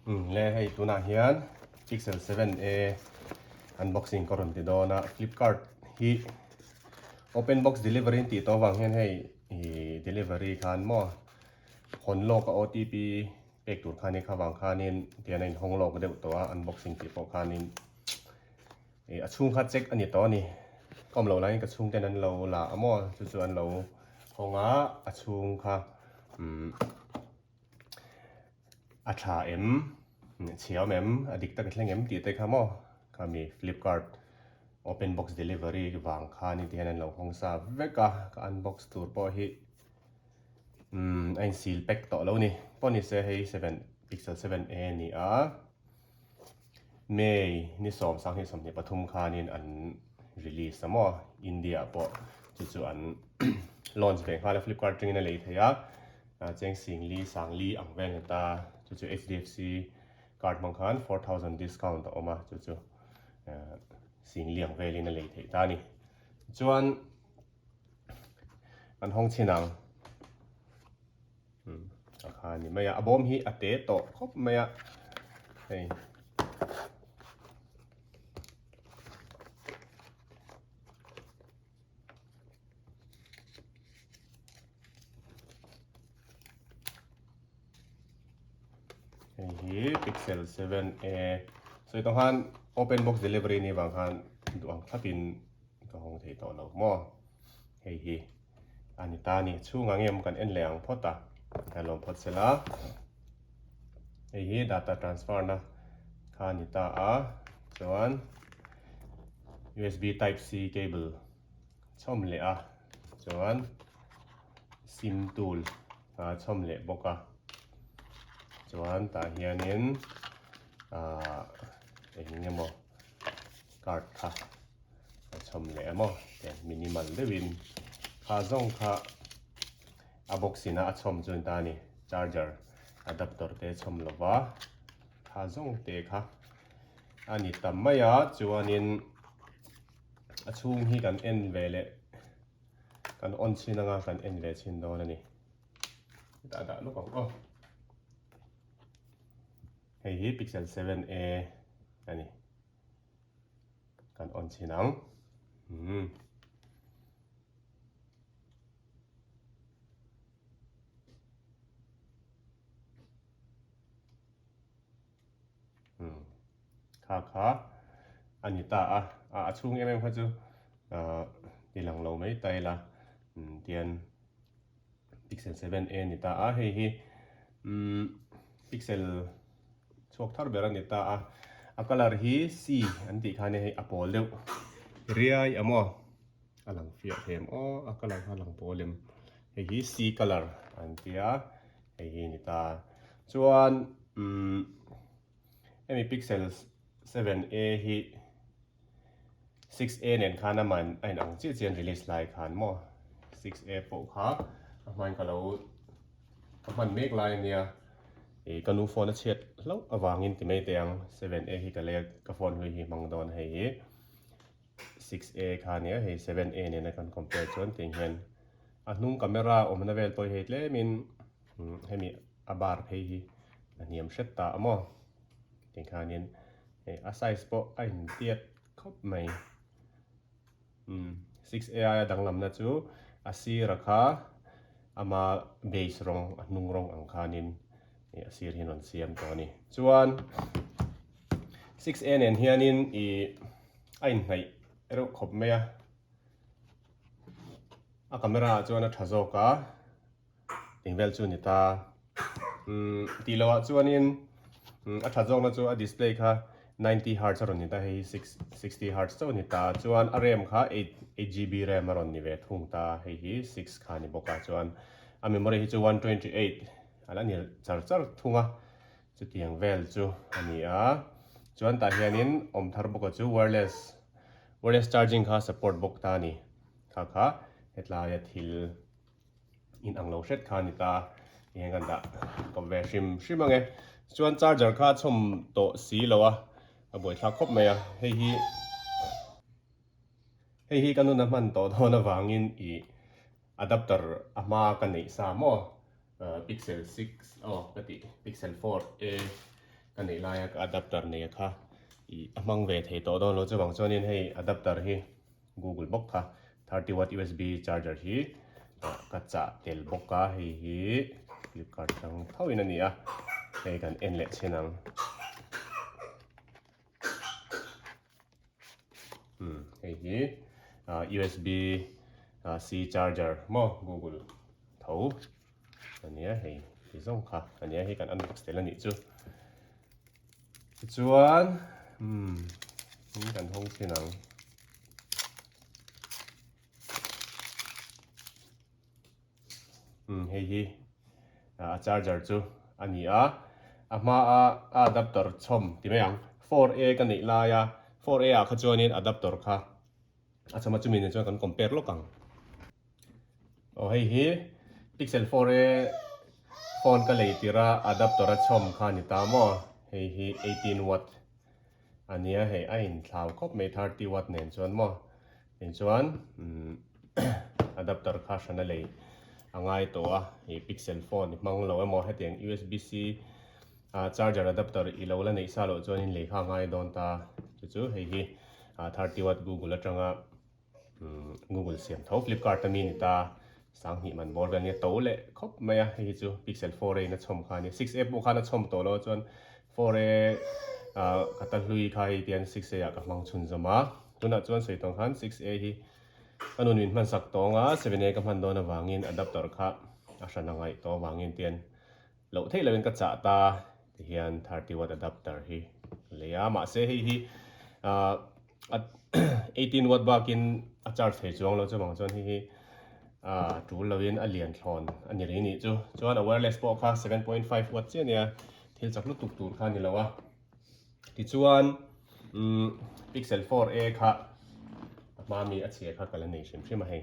Umm le hei tunah hian Pixel 7a unboxing ka rawn ti dawn a, Flipkart hi open box delivery an tih tawh avang hian hei ih delivery khan maw hawn lawk a OTP pek tur khan i kha vang khanin tihian a inhawng lawk deuh tawh a unboxing tih pawh khanin ih a chhung kha check a ni tawh a ni. Ka awm loh laiin ka chhungten an lo la a maw chu chu an lo hawng a, a chhung kha umm. A tha em? Chhiam em? A dik tak a thleng em tih te kha maw? Khami Flipkart open box delivery vang khan ti hian an lo hawng sa vek a, ka unbox tur pawh hi umm a in seal pack tawh lo ni. Pawh ni se hei seven pixel 7a a ni a, May ni 10 2023 khanin an release a maw? India ah pawh chu chu an launch ve nghal a, Flipkart atangin a lei thei a. Cheng Singli Sangli ang vel ni ta chu chu HDFC card hmang khan 4000 discount a awm a chu chu Singli ang velin a lei theih ta a ni. Chuan kan hawng chhin ang a kha a ni mai a, a bawm hi a te tawh khawp mai a hei. Hei hi Pixel 7a sawi tawh khan open box delivery ni vang khan duh ang thlapin ka hawng thei tawh lo maw hei hi a ni ta a ni chhungah nge kan en leh ang phawt a kan lawm phawt sela hei hi data transfer na kha a ni ta a chuan USB type C cable chhawm leh a chuan sim tool a chhawm leh bawk a chuan tah hianin ahh eng emaw card kha a chhawm leh a maw tiang minimal deuhin kha zawng kha a box ina a chhawm chu ni ta a ni charger adapter te a chhawm lova kha zawng te kha a ni ta mai a chuanin a chhung hi kan en ve leh kan on chhin anga kan en ve chhin dawn a ni hetah dah lawk ang aw hei hi pixel 7a a ni kan on chhin ang umm. Umm kha kha a ni ta a, a chhung em em kha chu ahh ti lang lo mai ta ila umm tian pixel 7a ni ta a hei hi umm pixel chhuak thar ber a ni ta a, a colour hi C an tih khan hei a pawl deuh riai a maw a lang fiah them aw a colour kha a lang pawl em hei hi C colour an tia. Hei hi ni ta. Chuan umm hemi Pixel 7a hi 6a nen khan a man a inang chiah chiah an release lai khan maw 6a pawh kha a hmain ka lo ka hman mek lai ania ih ka nu phone a chhiat hlauh avangin ti mai teh ang 7a hi ka lei a ka phone hlui hi hmang dawn hei hi 6a kha ania hei 7a nena kan compare chuan tiang hian A hnung camera awmna vel pawh hi hei tlemin hemi a bar phei hi a hniam hret ta a maw tih khanin hei a size pawh a intiat khawp mai umm 6a aia danglamna chu a sira kha ama base rawng a hnung rawng ang khanin ih a sir hi an rawn siam tawh a ni chuan 6a nen hianin ih a inhnaih reuh khawp mai a. A camera ah chuan a tha zawk a eng vel chu a ni ta umm tih loh ah chuanin umm a that zawkna chu a display kha 90 hertz a rawn ni ta hei hi 60 hertz chauh a ni ta chuan a ram kha 8 8GB ram a rawn ni ve thung ta hei hi 6 kha a ni bawk a chuan a memory hi chu 128 a la ni char char thung a chutiang vel chu a ni a chuan tah hianin awm thar bawk a chu wireless Wireless charging kha support bawk ta a ni. Kha kha hetlaia thil in ang lo hret kha a ni ta. Tihian kan dah kawp ve hrim hrim ang e. Chuan charger kha a chhawm tawh si lo a, a buaithlak khawp mai a. Hei hi hei hi ka nuna hman tawh dawn avangin ih adapter a hma ka neih sa maw Pixel 6 aw ka tih Pixel 4 a. ka neih laia ka adapter nei a kha ih a hmang ve thei tawh dawn lo chuvang chuanin hei adapter hi Google bawk kha 30 watt USB charger hi ka chah tel bawk a hei hi Flipkart atang tho in a ni a hei kan en leh chhin ang umm hei hi USB C charger maw Google tho a nia hei ti zawng kha a nia hei kan unbox tel a nih chu tichuan umm kan hawng chhin ang. Umm hei hi a charger chu a ni a a hma a a adapter chhawm ti mai ang 4A ka neih lai a 4A ah kha chuanin adapter kha a chhawm a chumi nen chuan kan compare lawk ang aw hei hi pixel 4A phone ka lei tir a adapter a chhawm kha a ni ta maw hei hi 18 watt A nia hei a inthlau khawp mai 30 watt nen chuan maw tin chuan umm adapter kha hran a lei a ngai tawh a ih pixel phone i hmang lo emaw hetiang usb c ah charger adapter i lo la neih sa loh chuan in lei kha a ngai dawn ta chu chu hei hi ah 30 watt google atanga umm google siam tho flipkart ami ni ta sanghnih man bawr vel nia to leh khawp mai a hei hi chu pixel 4a in a chhawm kha a nia 6a pawh khan a chhawm tawh lo chuan 4a ah ka ta hlui kha hei tian 6a ah ka hmang chhun zawm a tunah chuan sawi tawng khan 6a hi ka nun min hman sak tawng a 7a ka hman dawn avangin adapter kha a hran a ngaih tawh avangin tian loh theih loin ka chah ta tihian 30 watt adapter hi ka lei a mahse hei hi ah a 18 watt bakin a charge thei chuang lo chuvang chuan hei hi ah tul loin a lian thlawn a ni rih nih chu chuan a wireless pawh kha 7.5 watt chiah a nia thil chak lutuk tur kha a ni lo a tichuan umm pixel 4a kha a hma mi a chhia kha ka la nei hrim hrim a hei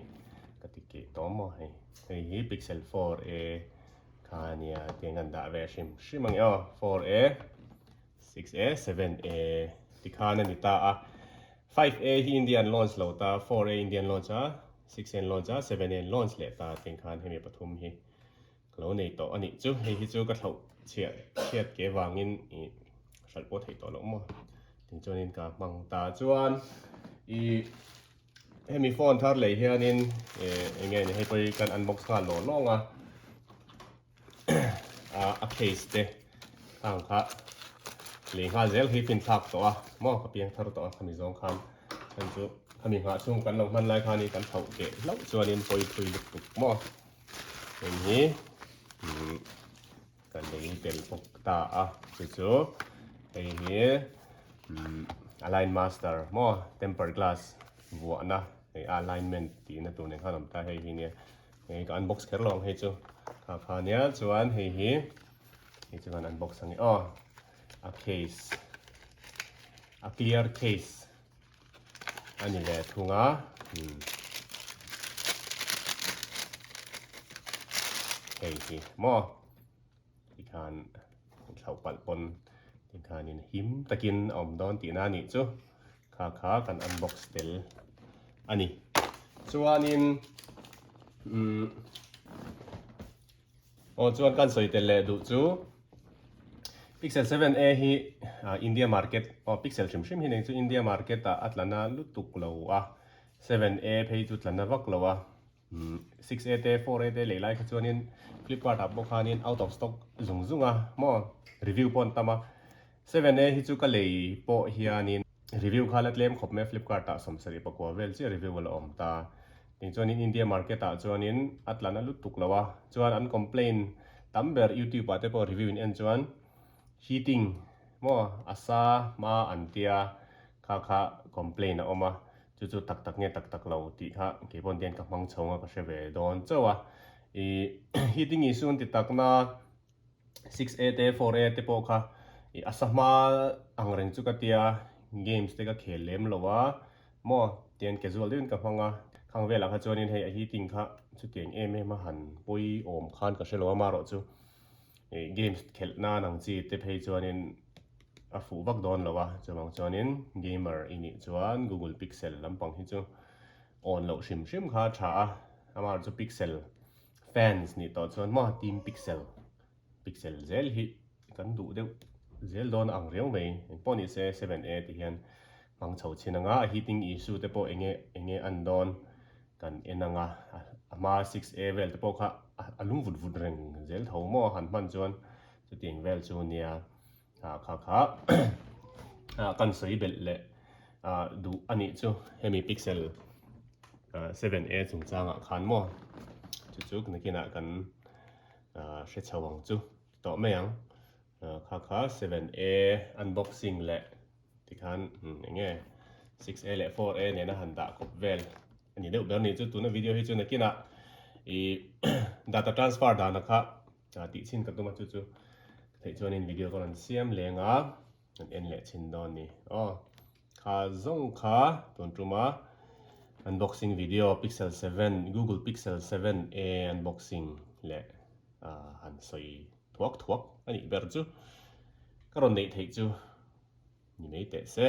ka ti keh tawh maw hei hei hi pixel 4a Kha nia tiang an dah ve hrim hrim ang e aw 4A 6A 7A tikhan a ni ta a 5A hi India an launch lo ta 4A India an launch a 6A an launch a 7A an launch leh ta tiang khan hemi pathum hi ka lo nei tawh a nih chu hei hi chu ka thlauh chhiat chhiat ke vangin ih hralh pawh theih tawh loh maw tin chuanin ka hmang ta chuan ih Hemi phone thar lei hianin eng nge ni hei pawh hi kan unbox nghal lawng lawng a a case te khang kha lei nghal zel hi fin thlak tawh a maw ka piang thar tawh a khami zawng khan khan chu khami nghah chhung kan lo hman lai khanin kan thlauh keh hlauh chuanin pawi phui lutuk maw heng hi Ka lei tel bawk ta a chu chu hei hi align master maw temper glass vuahna hei alignment tihna tur nen khan a awm ta hei hi nia hei ka unbox kher lo ang hei chu kha kha nia chuan hei hi hei chu kan unbox ang e aw a case a clear case a ni ve thung a hei hi maw tikhan thlauh palh pawn tikhanin him takin a awm dawn tihna a nih chu kha kha kan unbox tel a ni chuanin umm Aw chuan kan sawi tel leh duh chu Pixel 7a hi India market aw Pixel hrim hrim hi nei chu India market ah a tlana lutuk lo a 7a phei chu tlana vak lo a 6a te 4a te lei lai kha chuanin Flipkart ah pawh khanin out of stock zung zung a maw review pawh an tam a 7a hi chu ka lei pawh hianin Review kha la tlem khawp mai a Flipkart ah 74 vel chiah review a la awm ta. Ting chuanin India market ah chuanin a tla na lutuk lo a, chuan an complain tam ber YouTube ah te pawh review in en chuan heating maw a sa hma an tia kha kha complain a awm a, chu chu tak tak nge tak tak lo tih kha keipawn tian ka hmang chho nga ka hre ve dawn chauh a. Ih heating issue an ti tak na. 6A te 4A te pawh kha ih a sa hma ang reng chu ka tia games te ka khel lem lo a maw tian casual deuhin ka hmang a khang velah kha chuanin hei a heating kha chutiang em em a han pawi awm khan ka hre lo a marawh chu ih games khelh nan ang chi te phei chuanin a fuh vak dawn lo a chuvang chuanin gamer i nih chuan Google Pixel lampang hi chu awn loh hrim hrim kha a tha a amaherawhchu chu Pixel Fans nih tawh chuan maw team pixel pixel zel hi kan duh deuh zel dawn ang riau mai. Engpawh ni se 7A ti hian hmang chho chin anga a heating issue te pawh enge enge an dawn kan en anga a hma 6A vel te pawh kha a lum vut vut reng zel tho maw han hman chuan chutiang vel chu nia kha kha kan sawi belh leh duh a nih chu hemi Pixel 7A chungchangah khan maw chu chu nakinah kan hre chho ang chu tawh mai ang. Kha kha 7A unboxing leh tikhan enge 6A leh 4A nena han dah kawp vel a ni deuh ber ni chu tuna video hi chu nakinah i data transfer dana kha tih chhin ka tum a chu chu theih chuanin video ka rawn siam leng a kan en leh chhin dawn ni aw kha zawng kha tun tuma unboxing video Pixel 7 Google Pixel 7A unboxing leh han sawi thuak thuak a nih ber chu ka rawn neih theih chu ni mai teh se.